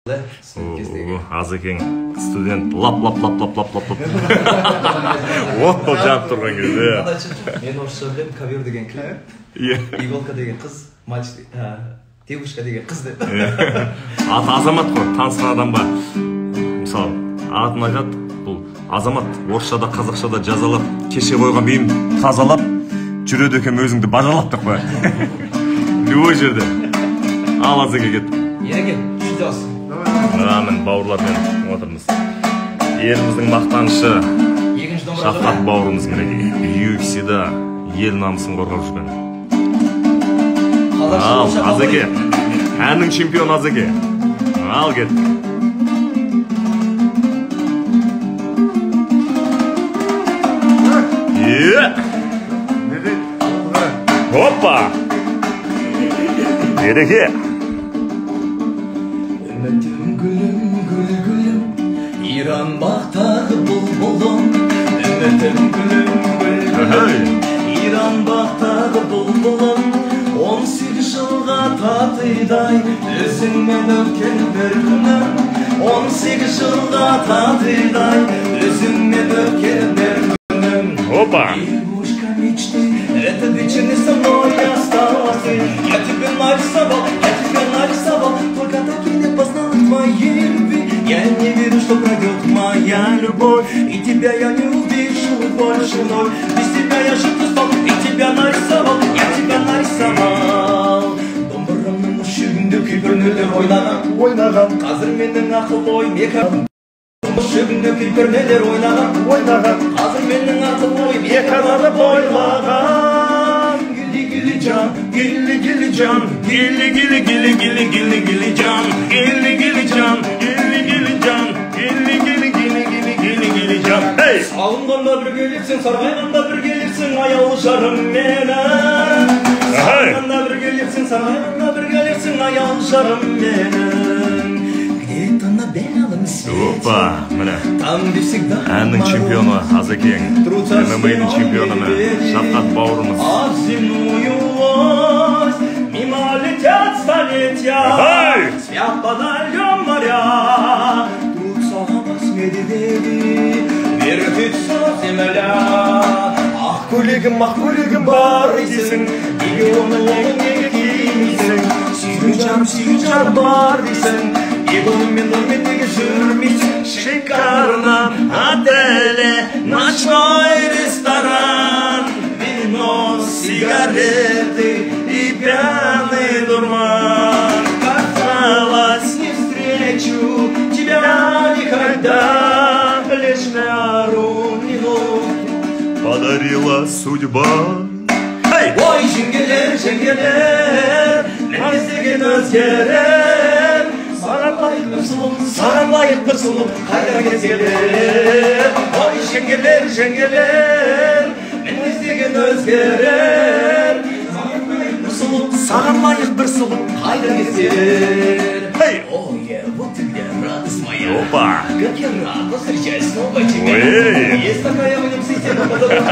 Азекең студент лап лап лап лап лап лап лап от болып жанып тұрған кезде. Мен орысша білемін, ковер деген кілем, иголка деген қыз, мальчик, девушка деген қыз деп. Аты Азамат қой, танысқан адамға мысалы атын айтады, бұл Азамат орысша да қазақша да жазалап, кеше қойған үйім тазалап жүреді екен, өзіңді бажалап деп қояды. Любой жерде. Ал Азеке кет. Ереке, жүз. Міне бауырлармен отырмыз. Еліміздің мақтанышы Шавқат бауырымыз мінекей. UFC-да ел намысын қорғап жүрген. Ал Азеке, әннің чемпионы Азеке. Ал кет. Опа! Ереке! Үмітім гүлім, гүл гүлім, Иран бақтағы бұлбұлым. Үмітім гүлім, гүл гүлім, Иран бақтағы бұлбұлым. 18 жылға татыдай өзіңмен өткен бір күнім. 18 жылға татыдай өзіңмен өткен бір күнім. Опа! Девушка мечты, этот вечер не со мной осталась ты. Я тебе нарисовал, я тебя нарисовал, только так и не познал твоей любви. Я не верю, что пройдет моя любовь, и тебя я не увижу больше вновь. Без тебя я жить не стал, и тебя нарисовал, я тебя нарисовал. Домбырамның шегінде күйбірнелер ойнаған, ойнаған. Қазір менің ақыл ойым екі. Шегінде күйбірнелер ойнаған, ойнаған. Қазір менің ақыл ойым екі аданы бойлаған. Гүлі гүлі жан, гүлі гүлі жан, гүлі гүлі гүлі гүлі гүлі гүлі жан, гүлі гүлі жан, гүлі гүлі жан, гүлі гүлі гүлі гүлі гүлі гүлі жан. Ей! Сағынғанда бір келерсің, сарғайғанда бір келерсің, аяулы жарым менің. Сағынғанда бір келерсің, сарғайғанда бір келерсің, аяулы жарым менің. Где-то на белом свете. Опа, міне. Там, где всегда әннің чемпионы Азекең, ММА-ның чемпионы Шавқат бауырымыз. А земную ось мимо летят столетия, спят под льдом моря. Трутся медведи, вертится земля. Ақ көйлегім, ақ көйлегім бар дейсің, неге оны неге кимейсің? Сүйген жарым, сүйген жарым бар дейсің, неге онымен онымен неге жүрмейсің? Шикарно отеле, ночной ресторан, вино, сигареты и пьяный дурман. Казалось, не встречу тебя никогда, лишь пару минут подарила судьба. Ой, жеңгелер, жеңгелер, мен іздеген өзгерер. Саған лайық бір сұлу, саған лайық бір сұлу, қайда кезгелер. Ой, жеңгелер, жеңгелер, мен іздеген өзгерер. Саған лайық бір сұлу, саған лайық бір сұлу, қайда кезгелер. Ой, вот ты где, радость моя. Опа! Как я рад встречать снова тебя. Есть такая в нем система, которая...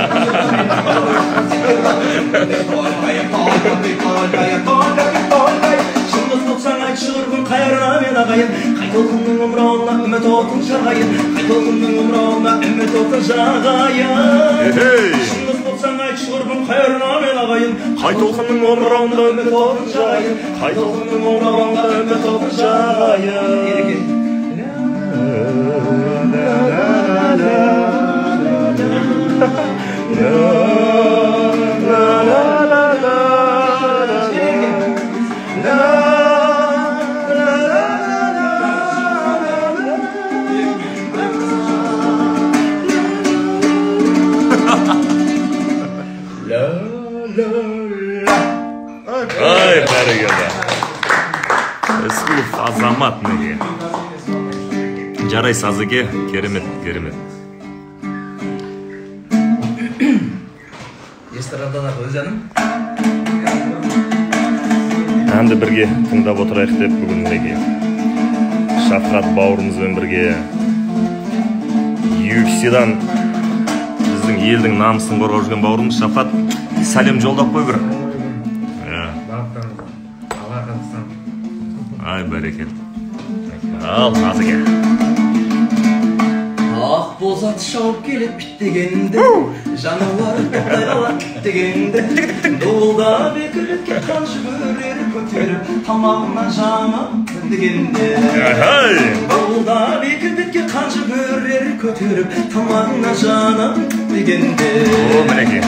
Ты только, я только, ты только, я только, ты только. Шындық болсаң айтшы құрбым, қайрана мен ағайын. Қай толқынның омырауына үміт отын жағайын. Қай толқынның омырауына үміт отын жағайын. Шындық болсаң айтшы құрбым, қайрана мен ағайын. Қай толқынның омырауында үміт отын жағайын. Қай толқынның омырауында үміт отын жағайын. Ай, бәрекелді. Рысқұлов Азамат мінекей. Жарайсыз, Азеке, керемет, керемет. Ресторандан ақ өз әнім. Әнді бірге тыңдап отырайық деп бүгін мінекей Шавқат бауырымызбен бірге UFC-дан біздің елдің намысын қорғап жүрген бауырымыз Шавқат, сәлем жолдап қой бір. Ай, бәрекелді. Ал, Азеке. Ақ бозат шауып келіп дегенде, жануар тоқтай қалады дегенде, дуылдап екі бетке қан жүгірер көтеріп, тамағына жанып дегенде. Дуылдап екі бетке қан жүгірер көтеріп, тамағына жанып дегенде. О, мінекей.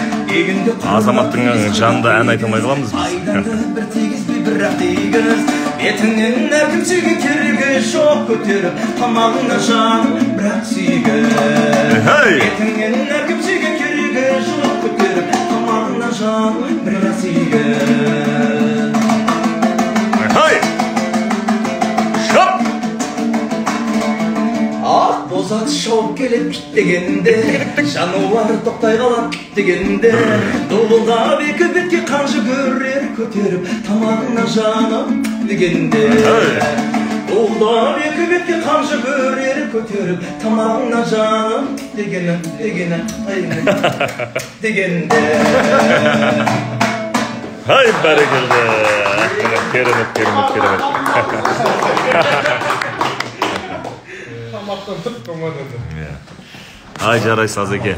Азаматтың жанында ән айта алмай қаламыз біз. Айданды бір тигізбей бірақ тигіз, бетіңнен әркім сүйген керегі жоқ көтеріп, тамағына жанып бірақ сүйгіз. Бетіңнен әркім сүйген керегі жоқ көтеріп, тамағына жанып бірақ сүйгіз. Ақ бозат шауып келіп дегенде, жануар тоқтай қалады дегенде, дуылдап екі бетке қан жүгірер көтеріп, тамағына жанып дегенде. Дуылдап екі бетке қан жүгірер көтеріп, тамағына жанып дегені, дегені, дегенде. Ай, бәрекелді! Керемет, керемет, керемет. Ай, жарайсыз, Азеке.